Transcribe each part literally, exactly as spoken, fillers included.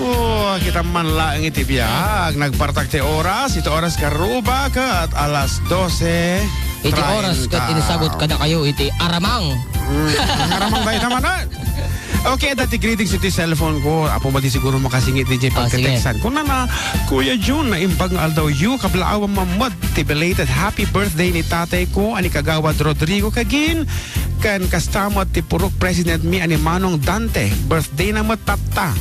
Oh, kita man laeng iti biag. Nagpartak ti oras. Iti oras karuba ket alas dose. Iti oras ket treinta. Insagut kadakayo iti aramang. Mm, ang aramang tayo naman, ah. Okay, dati greetings iti cellphone ko. Apo, madi siguro makasingit di jay. Oh, sige. Pagkatextan. Kunana, Kuya Jun, naimbag nga aldaw yu, kablaawan man met ti belated happy birthday ni tatay ko, ani Kagawad Rodrigo Kagin, ken kasta met ti purok president mi, ani Manong Dante. Birthday na met tatta.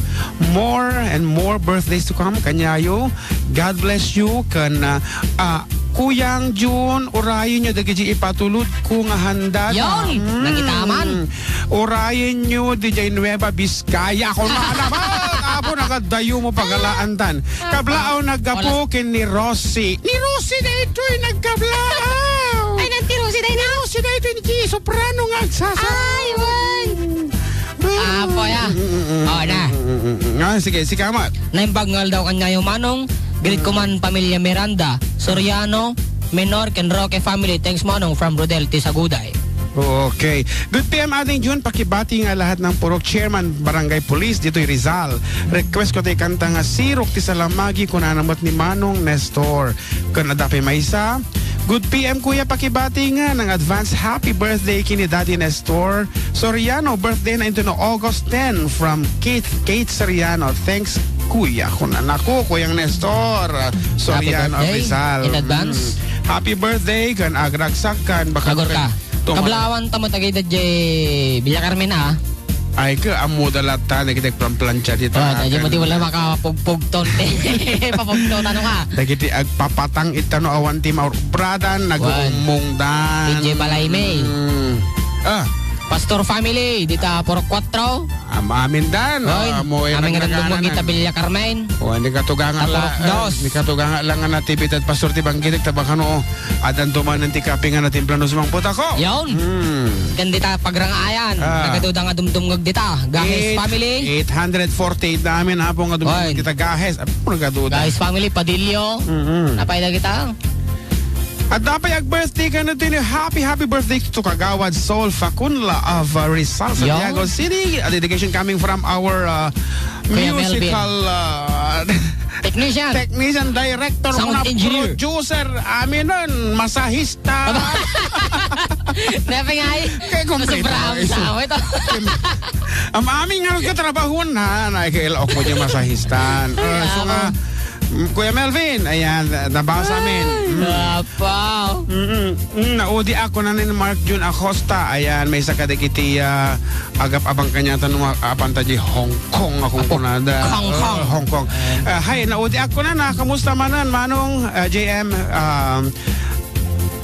More and more birthdays to come, kaniayo. God bless you, ken, ah, ah, Kuyang Jun, urayen nyo dagiti ipatulod ko nga handada. Yon! Mm. Nagitaman. Urayen nyo, di jay Nueva Vizcaya. Kung naman, apo, nagadayo mo pagalaantan. Kablaaw, naggapu ken ni Rosie. Ni Rosie na ito'y nagkablaaw. Ay, nanti Rosie na ito. Ni Rosie na ito'y ni soprano nga agsasa. Ay, wan. Apo, ya. Mm, mm, mm, mm, mm, mm. Oh, na. Ah, sige, sige, Amat. Naimbag nga aldaw kaniayo, Manong. Greet ko man pamilya Miranda, Soriano, Menor, ken Roque family. Thanks, Manong, from Rodel, Tisaguday. Okay. Good P M, Ading Jun, pakibati nga lahat ng purok chairman, barangay police, ditoy Rizal. Request ko ti kanta nga Sirok ti Salamagi, kunana met ni Manong Nestor. Ken adda pay maysa, Good P M, Kuya, pakibati nga ng advance happy birthday kini Daddy Nestor Soriano. Birthday na into no August ten from Kate, Kate Soriano. Thanks, Kuya. Kunana ko, Kuyang Nestor Soriano of Rizal. Happy birthday in advance. Mm. Happy birthday, kan agragsak, kan bakal. Agor ka. Tuma- Kablaawan ta met dagiti Villa Carmen, ah. Ay, ke, ammo da latta, dagiti agplanplancha dita. Ah, dagiti mati wala makapugpugton. Papugton, ano ka? Dagiti agpapatang itano awan ti maurbradan, naguummongdan. Wan. D J Balayme. Mm. Ah. Pastor family, dita Purok Kuatro. Am-, amin dan. Oy, ah, aming nga dumdumog ita Villa Carmen. O, hindi ka tuganga la-, eh, hindi ka tuganga lang nga natibitad, Pastor, ti banggitek, tabakano, oh. Adan dumanen ti kape nga natimpla no sumangpot ako. Yaon. Hmm. Ken dita pagrangaayan. Ah. Nagaduda nga dumdumngeg dita. Gahes family. Eight hundred forty-eight da amin, apo, nga dumdumngeg dita Gahes. Apo, nagaduda. Gahes family, Padillo. Mm-mm. Napay na kita. At dapat ag-birthday ka na din. Happy, happy birthday to Kagawad Sol Facunla of, uh, Rizal, Santiago City. A dedication coming from our, uh, musical, uh, Technician. Technician, director, sound engineer, producer, amin nun, masahista. Napay nga ay. Kaya kompleto. Sobrang sa ito. Am-, amin nga katrabahuan na, na, kailaok mo dyan masahistan. Ah, so nga, mm, Kuya Melvin, ayan, nabasa amin. Mm. Apaw. Mm-mm. Mm, naudi ako na ni Mark Jun Acosta. Ayan, maysa kadagiti, ah, agap-abang kaniata no ma-, apan ta di Hong Kong ako kunada. Hong Kong. Ah, Hong Kong. Ah, hi, naudi ako na na. Kamusta manen, Manong, ah, J M? Ah,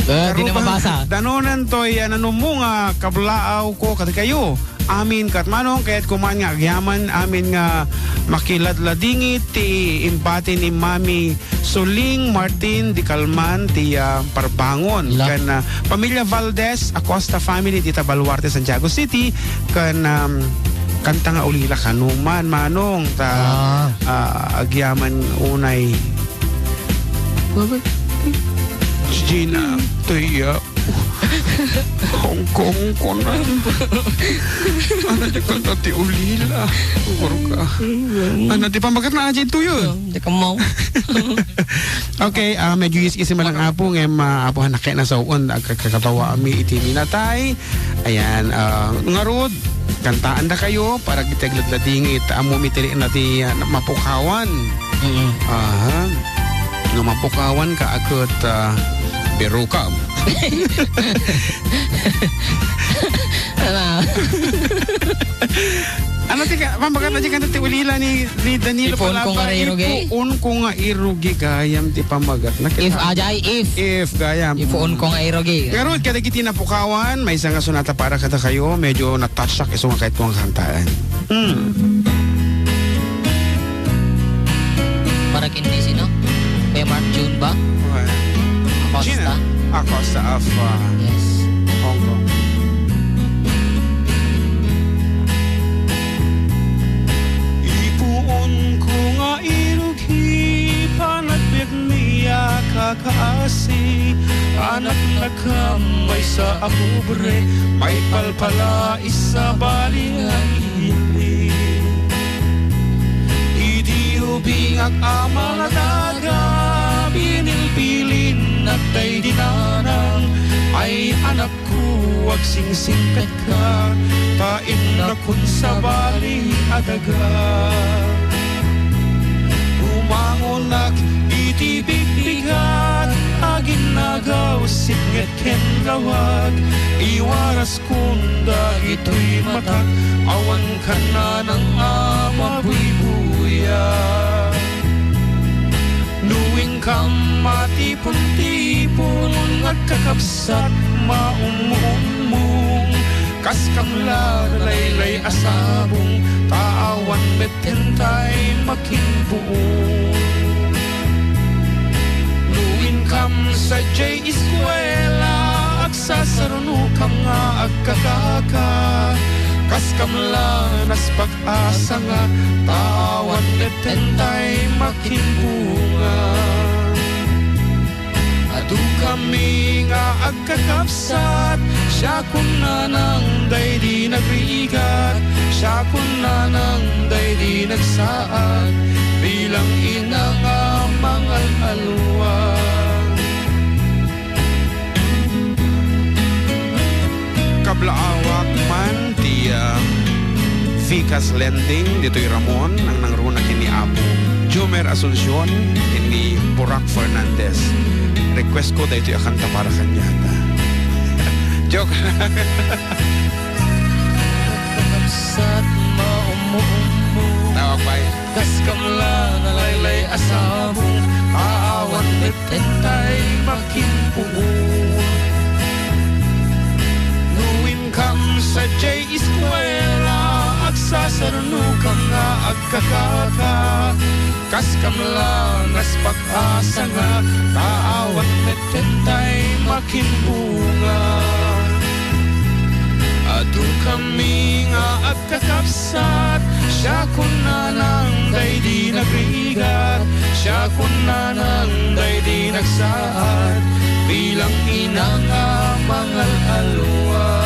eh, di na mabasa. Danonan toy, ah, nanumo nga kablaaw ko kadakayo. Amin ket Manong, kayat ko man nga agyaman amin nga makiladladingit ti imbati ni Mami Suling Martin di Calman ti, ah, Parbangon. Ken, ah, pamilya Valdez Acosta family dita Baluarte, Santiago City. Ken, um, kanta nga ulila kanuman, Manong, ta, ah, agyaman unay. Gina, tuya. Hong Kong ko na. Ano di kanta ti ulila? Ano di pamagat na aja ito yun? Oh, di ka mo. Okay, ah, medyo is-isi man lang, Apo, ngem, ah, Apo, anak, kaya nasa uon, agkakatawa ami iti minatay. Ayan, ah, ngarud, kantaan da kayo para iti agladladingit, ammo mitiri na ti, ah, mapukawan. Mm-mm. Aha. No mapukawan ka, akut, ah, berukam. Ano? Ano ti ka-, pamagat na di kanta ti ulila ni, ni Danilo Palabra? Ipuon ko nga irugi. Ipuon ko nga irugi, gayam ti pamagat na. If, ajay, if. If, gayam. Ipuon ko nga irugi. Ngarud, kadagiti napukawan, maysa nga sonata para kadakayo, medyo na-touch siya, isu nga kayat ko nga kantaan. Hmm. Para ken ni sino? Kay Mark June ba? Okay. Acosta? Gina Acosta of, uh, yes, Hong Kong. Ipuon ko nga irugi, panagbiag mi a kakaasi, anaknak a maysa a pobre, maipalpalais a bali a ili. Bingak a maladaga, binilbilinnak daydi nanang, ay anakko, agsingsingpetka, ta innakon sabali a daga. Bumangonak iti bigbigat, aginnagaw sipnget ken lawag, iwaras Kunda itoy matak, awan kananang a mabuybuya. No inkam matipon-tipon, agkakabsat, maummuummong, kas kam la nalaylay a sabong, ta awan met Entay makinbuong. No inkam sadiay iskuela, agsasarnokam nga agkakaka. Kas kam la naspak a sanga, ta awan met entay makinbunga. Adu kami nga agkakabsat, siakon nanang daydi nagrigat, siakon nanang daydi nagsaad, bilang ina nga mangal-alwa. Kablaawak man ti, ah, Vicas Lending ditoy Ramon, nangnangruna ken ni Apo Jomer Asuncion ken ni Burak Fernandez. Request ko daytoy a kanta para kaniada. Joke lang. Kakabsat, maummo-ummo. Tawag pa eh. Kas kam la nalaylay a sabong, awan met entay makinpuon. No inkam sadiay iskuela, agsasarnokam nga agkakaka. Kas kam la naspak a sanga, ta awan met entay makinbunga. Adu kami nga agkakabsat, siakon nanang daydi nagrigat, siakon nanang daydi nagsaad, bilang ina nga mangal-alwa.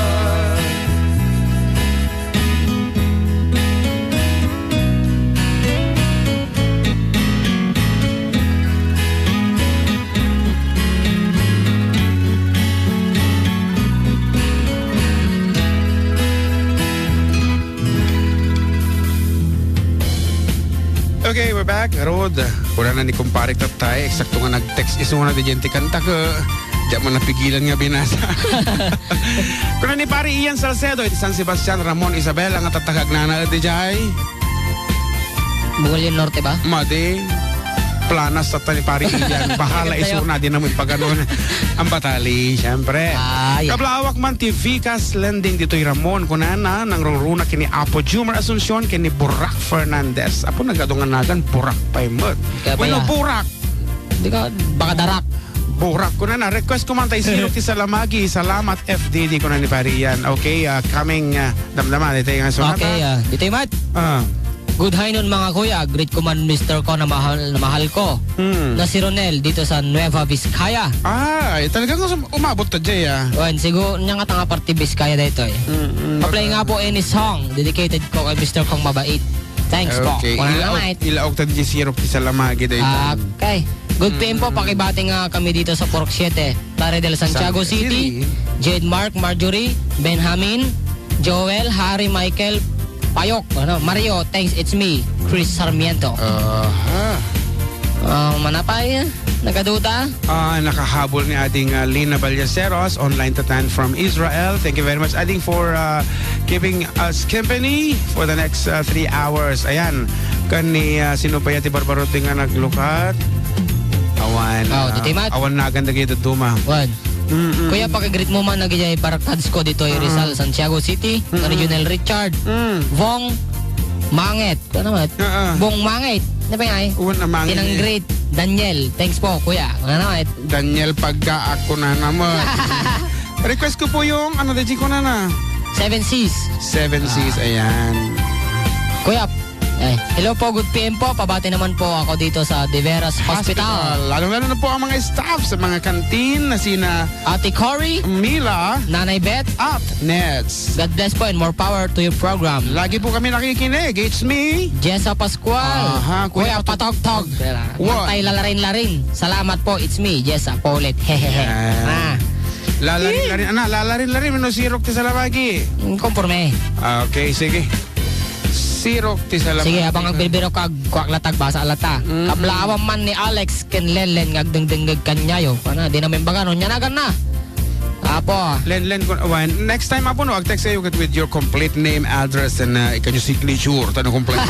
Okay, we're back. Ngarud, kunana ni kumpare Tatay, eksakto nga nag-text isuna diay ti kanta ket diak man napigilan nga binasa. Kuna ni Pare Ian Salcedo, iti San Sebastian, Ramon, Isabela, nga tatta ket agnanaed diay Bugallon Norte ba? Madi. Planas tatta ni Pare Ian. Bahala isuna, di namin paganon. Ang batali, siyempre. Ah, yeah. Kablaawak man ti Vicas Lending ditoy Ramon, kunana, nangruruna ken ni Apo Jumar Asuncion ken ni Burak Fernandez. Apo, nagadu nga nagan, Burak pay met. Kaya Bueno, pala. Burak. Di ka, baka darak. Burak, kunana, request ko man tay Sirok ti Salamagi. Salamat, F D D, kuna ni Pare Ian. Okay, ah, coming, ah, damdama, dito yung sunod, Okay, ah. Ah, dito yung mat. Ah. Good high noon, mga kuya. Greet ko man Mister ko na mahal, na mahal ko. Hmm. Na si Ronel dito sa Nueva Vizcaya. Ah, ay, talagang um-, umabot ta, Jay, ah. Wen, siguro, niya nga tanga parte Vizcaya dito eh. Mm, mm, Pa-play baka nga po any song dedicated ko kay Mister kong mabait. Thanks po. Okay. Wala Ilaog, naman. Ilaog ta di Sirok ti Salamagi dayta. Okay. Good P M po, Mm. pakibati nga kami dito sa Purok Siete. Pare del Santiago San City, City. Jade Mark, Marjorie, Benjamin, Joel, Harry, Michael, Payok, ano, Mario, thanks, it's me, Chris Sarmiento. Aha. Ah, manapay, nagaduta? Ah, nakahabol ni ading, ah, Lina Ballesteros, online tatan from Israel. Thank you very much, ading, for, ah, keeping us company for the next, ah, three hours. Ayan, kan ni, ah, sino pa yan? Ti Barbarote nga naglukat. Awan, Oh, ah, dito, Mat. Awan nagan dagiti duma. Wan. Mm-mm. Kuya, pakigreet mo man, nagijay barkads ko dito, Mm. Rizal, Santiago City, Mm-mm. Regional Richard, Mm. Vong Manget. Ano, Mat? Ah, ah. Bong Mangit. Ano ba yan? Uwan na Mangit. Tinanggrit. Daniel. Thanks po, kuya. Ano, Mat? Daniel Paggaak ko na naman. Request ko po yung, ano, Daji ko na na. Seven Seas. Seven Seas, Ah. ayan. Kuya, Eh, hello po, good P M po. Pabati naman po ako dito sa Diveras Hospital. Hospital. Lalong-lalo na po ang mga staff sa mga kantin na sina Ate Cory, Mila, Nanay Beth, at Neds. God bless po and more power to your program. Lagi po kami nakikinig. It's me, Jessa Pascual. Aha, Kuya Kuya Patok- Patogtog. What? Tay lalarin-larin. Salamat po. It's me, Jessa Paulit. Hehehe. Yan. Ah. Lalarin-larin. Ana, lalarin-larin. Ano, sirok ti salabagi? Mm, konforme. Ah, okay, sige. Sirok ti salabagi. Sige, abang agbirbiro ka, kuak latag, basa lata. Mm. Kablaawam man ni Alex ken Lenlen nga agdengdengngeg kaniayo. Kana, di na membaga, no? Nyanagan na. Apo. Lenlen, kun-, awan, next time, Apo, no, ag-text kayo with, with your complete name, address, and, uh, ikanyo signature. Tano complete.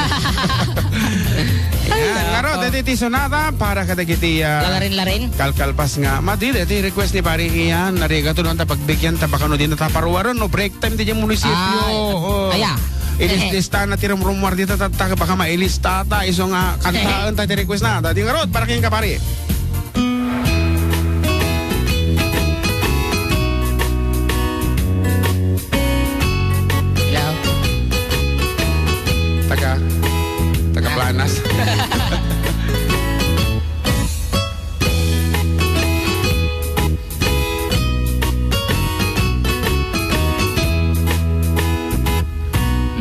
Ay, Yan, nako. Ngaro, dati ti sonata para kadagiti, uh, Lalarin-larin? Kalkalpas nga. Madi, dati request ni Pare Ian, narigato naman ta pagbigyan ta baka no di na ta paruwaron, no, break time ti diay munisipyo. Ah, Oo. aya. Ilis-lista na ti rumrumuar dita, tatta, baka mailista ta, isu nga kantaen ta ti request na. Dati ngarud, para ken ka, pare. Hello? Taga, taga Planas.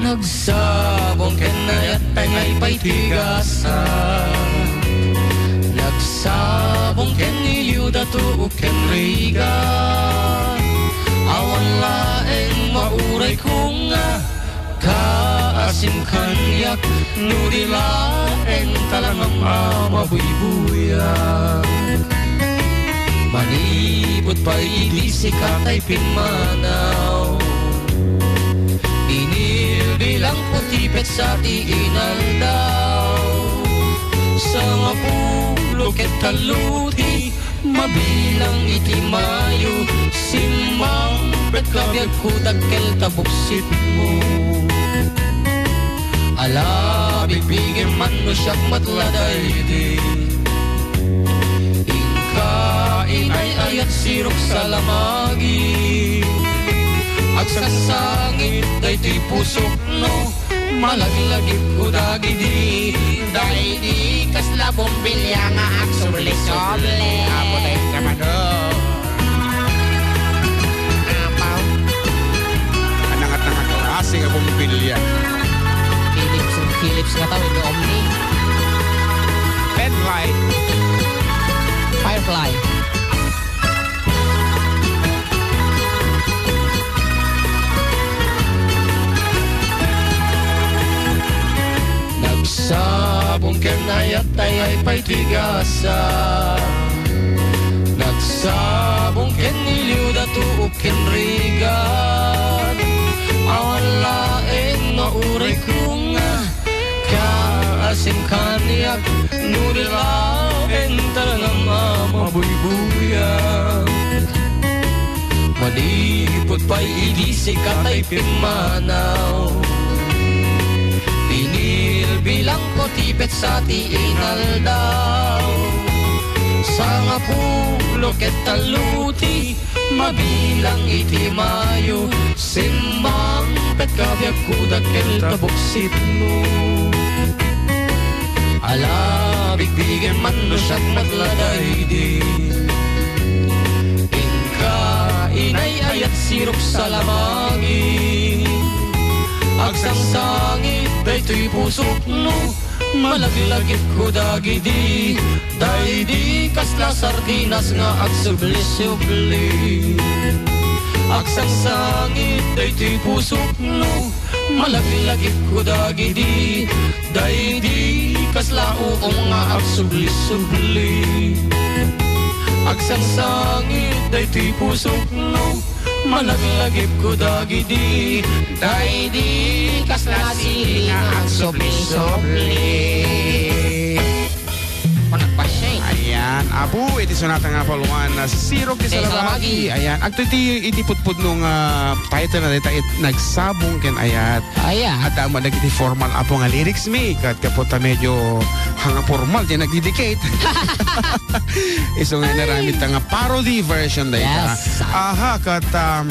Nagsabong ken ayat, tay ngay pay ti gasat. Nagsabong ken iliw, dato ken rigat. Awan laeng maurayko nga kaasim kaniak, no di laeng talangam a mabuybuyak. Manipud pay idi sika tay pimmanaw, binilbilangko ti petsa ti inaldaw. Sangapulo ket tallo ti mabilang iti Mayo, simmangpet ka biagko, dakkel ta buksitmo. Ala, bigbigem man no siak met la daydi. Inka, inay, ayat, sirok, salamagi. Agsangsangit daytoy pusok no malaglagipko dagidi. Daydi kasla bombilya nga agsubli-subli. Apo, daydi naman, oh. Apaw. Anangat-angat klase nga bombilya. Philips, Philips nga tao, iti Omni. Pen light. Firefly. Nagsabong ken ayat, tay ngay pay ti gasat. Nagsabong ken iliw, dato ken rigat. Awan laeng maurayko nga kaasim kaniak, no di laeng talangam a mabuybuyak. Manipud pay idi sika tay pimmanaw, binilbilangko ti petsa ti inaldaw. Sangapulo ket tallo ti mabilang iti Mayo, simmangpet ka biagko, dakkel ta buksitmo. Ala, bigbigem man no siak met la daydi. Inka, inay, ayat, sirok, salamagi. Agsangsangit daytoy pusok no malaglagipko dagidi. Daydi kasla sardinas nga agsubli-subli. Agsangsangit daytoy pusok no malaglagipko dagidi. Daydi kasla uom nga agsubli-subli. Agsangsangit daytoy pusok no malaglagipko dagidi. Daydi kasla sili nga agsubli-subli. Managpasya, eh. Ayan, Apo, iti sonata nga apalwan na Sirok ti Salabagi. Salabagi. Ayan, agto iti, iti pudpudno nga title na dita it Nagsabong ken Ayat. Aya. Adda man dagiti formal, Apo, nga lyrics mi, ket gapu ta medyo hanga formal, di nagdedicate. Isu nga inaramid ta nga parody version dayta. Yes. Aha, ket, um,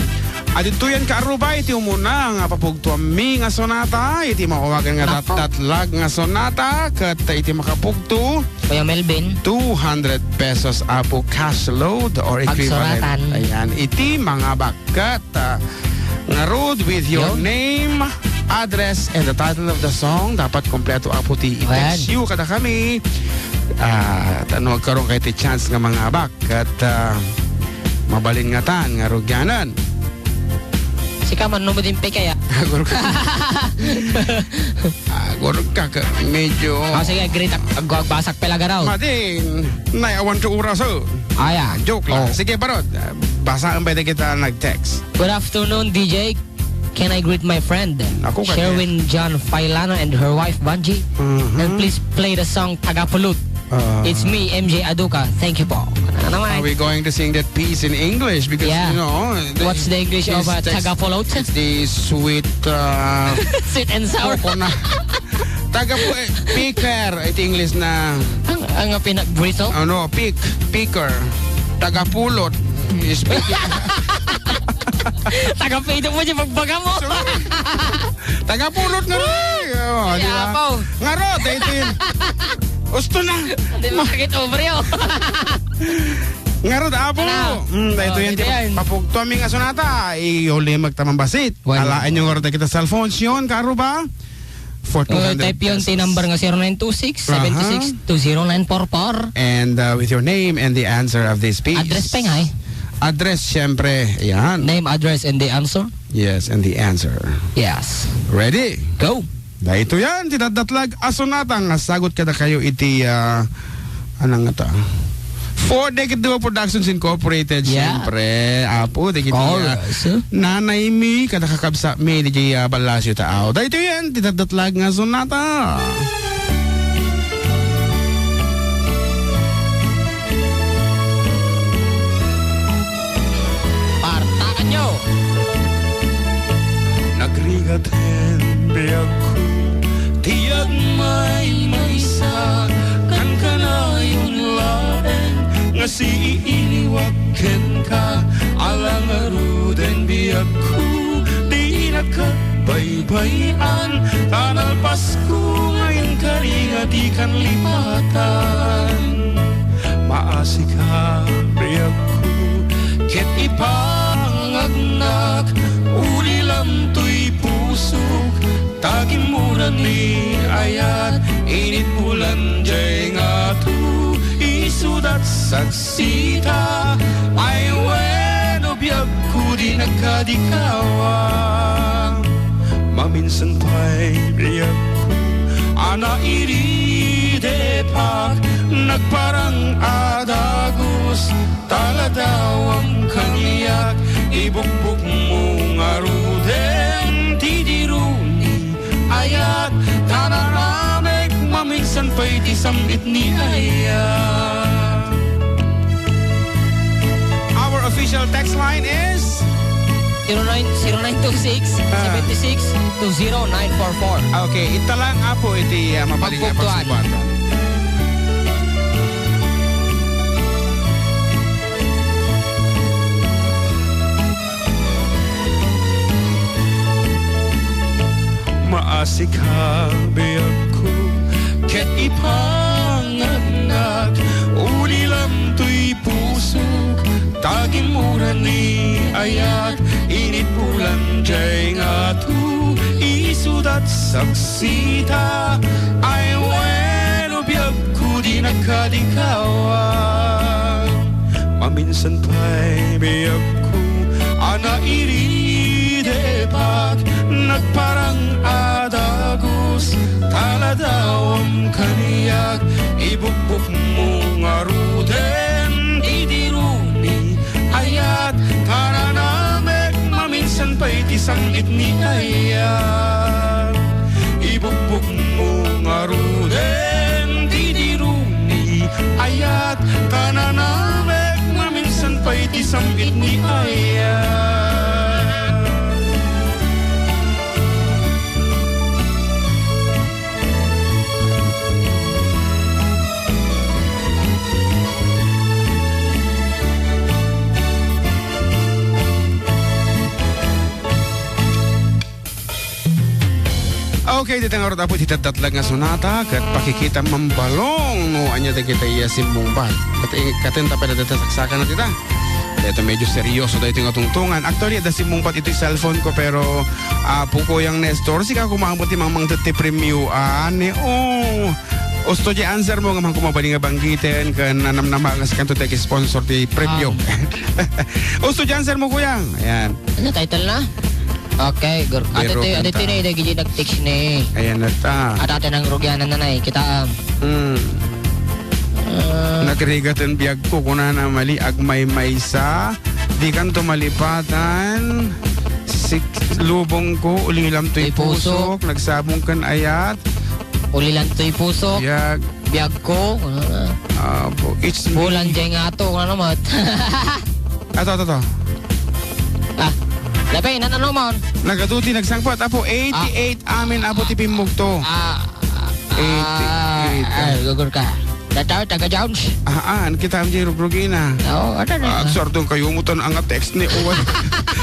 Adtoyen, Kaaruba, iti umuna nga papugtuammi nga sonata, iti mawagan nga Nako. datdatlag nga sonata, ket iti makapugto, Kuya Melvin. two hundred pesos, Apo, cash load or equivalent. Pagsuratan. Ayan, iti mangabak. Ket, ah, ngarud, with your Yun. name, address, and the title of the song, dapat kompleto, Apo, ti i-text Well. you kadakami. Ah, ta no agkaroon kayo ti chance nga mangabak. Ket, ah, mabalin ngatan nga rugianan. Sika man, no, madimpe kaya? Agor ka. Agor ka, ka, medyo Ah, sige, agree tak-, ag-, agbasak pela garaw. Mading, nay, awan to oras, oh. Aya. Joke lang. Oh. Sige, Barod. Ah, basaan ba kita nag-text? Good afternoon, D J. Can I greet my friend, Ako ka, Sherwin John Failano and her wife, Vanji? Mhm. And please play the song Tagapulot. Ah. It's me, M J Aduca. Thank you po. Ano naman? Are we going to sing that piece in English? Because, Yeah. you know, the, What's the English of, it's uh, the, Tagapulot? It's the sweet, uh, Sweet and sour. coconut. Tagapu-, eh, picker, iti English na Ang, ang pinag-, burrito? Ano, pick, picker. Tagapulot. Speaking Tagapidok mo, di pagbaga mo. Sorry. Tagapulot nga rin. Oh, di Ay, ba? Apaw. Ngarud, daytoy. Usto na. Hindi mo sakit over yun. Ngarud, Apo. Ano? Mm, daytoy Oh, yan, dito yan. Papugtuammi nga sonata. Iuli magtamambasit. Wala. Alaen nyo ngarud kita cellphone. Siyon, Kaaruba? For Oh, two hundred type yun, pesos. T number nga zero nine two six, seven two six, two zero nine four four. And, uh, with your name and the answer of this piece. Address pa nga eh. Address, syempre. Yan. Name, address, and the answer. Yes, and the answer. Yes. Ready? Go. Daytoy yan, ti datdatlag a sonata nga sagot kadakayo iti, ah, anang ata? For Decade Duo Productions Incorporated, Yeah. syempre, Apo, dagiti, ah, Chorus. nanaymi, kada kakabsatmi, dagiti, ah, ballasyo taaw. Daytoy yan, ti datdatlag nga sonata. Partakan nyo! Nagrigat hen biagko ti agmaymaysa, kankanayon laeng nga siiniwak kenka, ala ngaruden biagko, dinaka baybay-an, ta nalpasko nga inkari nga dikan lipatan. Maasika, biagko, ket ipangagnak, ulilam toy pusok, ta kimmurani ayat, init bulan jay ngato, isudat saksita, ay wenno biagko, dinaka dikawa. Maminsan pay biagko a nairidepak, nagparang a dagus, ta ladawam kaniak, ibukbokmo ngaruden ti diruni ayat, ta nanamek maminsan pay ti sam-it ni ayat. Our official text line is zero nine, zero nine two six, seven six, two zero nine four four. Ah. Okay, ita lang, Apo, iti, ah, mabalin nga Pagpuktuan. pagsumbatan. Maasika, biagko, ket ipangagnak, ulilam toy pusok, ta kimmurani ayat, init bulan jay ngato, isudat saksita, ay wenno biagko, dinaka dikawa. Maminsan pay biagko a nairidepak, nagparang a dagus, ta ladawam kaniak, ibukbokmo ngaruden ti diruni ayat, ta nanamek maminsan pay ti sam-it ni ayat. Ibukbokmo ngaruden ti diruni ayat, ta nanamek maminsan pay ti sam-it ni ayat. Okay, dita ngarud, Apo, ti datdatlag nga sonata, ket pakikita mambalong no ania dagita iya simmungbat. Ket, eh, katen ta pwede dita saksakan na dita. Dayta medyo seryoso dayta nga tungtungan. Actually, adda simmungbat iti cellphone ko, pero, ah, Apo, Kuyang Nestor, sika koma met ti mangmangted ti premio, ah, ni, oh. Usto di answer mo nga man kumabali nga bangkiten, ken nanamnama nga sikanto ti sponsor ti premio. Ah. Usto di answer mo, Kuyang. Ayan. Ano title na? Okay, gor-, Pero ate, ate, kanta. Ate, ate, ate, nag-text ni. Ayan na ta. At ate nang rugyanan na na eh, kita, um, Hmm. Ah. Nagrigat ang biyag ko, kunana mali, agmaymaysa, di kanto malipatan, sik-, lubong ko, ulilam to'y To'y pusok. Pusok, nagsabong kan ayat. Ulilam to'y pusok. Biyag. Biyag ko, ah. Apo, it's me. Bulan jay nga ato, ano mat? Ato, ato, ato. Ah, labi, nan-, ano mo? Nagaduti, nagsangpet, Apo, eighty-eight, ah, amin, Apo, ti pimmugto. Ah, eighty-eight, ah, ah, gugur ka. Dataw, taga Jones. Ah, ah, ano kita, M J Rugrugina? Oo, ano na? Ah, sardong kayo mo tan ang text ni Uwan.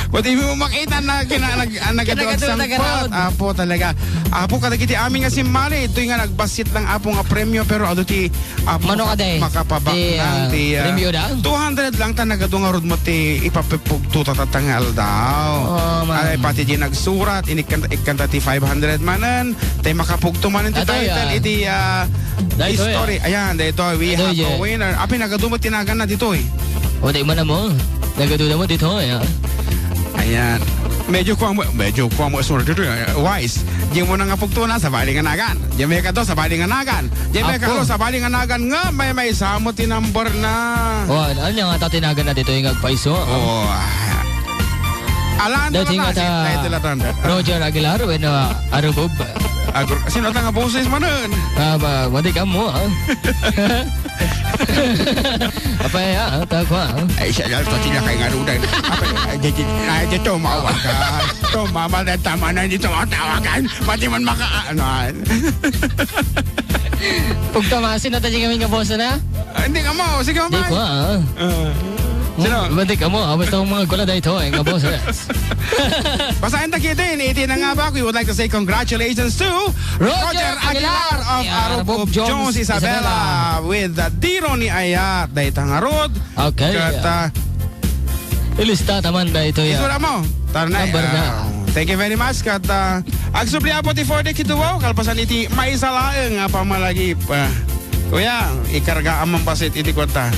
Pati mo makita na kina-, nag-, ah, nagadu-, Kinagadu-, nagsangpet. Nagadu-. Apo, talaga. Apo, kadagiti amin nga simmali, ito'y nga nagbasit lang, Apo, nga premyo, pero ado ti Apo, Mano maka-, ka, day? Makapabaknang ti, ah, ti, ah, premio da? Two hundred lang ta nagadu ngarud mo ti ipapipugto ta tatta nga aldaw. Oh, man. Ay, pati di nagsurat, inikkan-, ikkanta ti five hundred manen, tay makapugto manen ti Atoy, title, ah, iti, ah, daytoy, history. Ah. Ayan, daytoy, we have a winner. Api, nagadu mo tinagan na ditoy. O, di man mo. Nagadu na mo ditoy, ah. Ayan. Medyo kuwang mo, medyo kuwang mo, sorry, ditoy, ah, wise. Di mo na nga pugto na, sabali nga nagan. Jemeka to, sabali nga nagan. Jemeka Apo. To, sabali nga nagan nga maymaysa mo ti number na. Oh, ano nga ta tinagan na ditoy nga agpayso? Oh. Alan, dati nga ta, title atan. Roger Aguilar, wenno, ah, Arubub. Agur-, sino ta nga boses manen? Ah, ba, madi ka mo, ah. Apay, ah, ta ko, ah. Ay, siya lang, pati na kay ngarudan. Apay, ay, di, di, ay, di, tumawa ka. Tumawa na, tama na, di tumatawagan. Pati man maka-, ano, ah. Pag tumasin na tayo kami nga boss na? Ah, hindi ka mo. Sige, Di bye. Ko, ah. Ah. Sino? Hmm, hindi ka mo, ah. Basta ang mga gula dahil ito, eh, nga boss, eh. Basahin ta kita, eh. Iti na nga ba, we would like to say congratulations to Roger Roger Aguilar Aguilar of and Arubub Arubub Jones Jones Isabela Isabela. With the Diro ni Ayat. Dahil ta nga road. Okay, Kat, ah, ah, ilista taman da ito, ya. Isura mo. Tarnay. Number na. Ah, thank you very much. Kat, ah, agsubli po ti for the kiduwaw, kalpasan iti maysa laeng nga pamalagip. Ah, kuya, ikarga amang basit iti kwarta.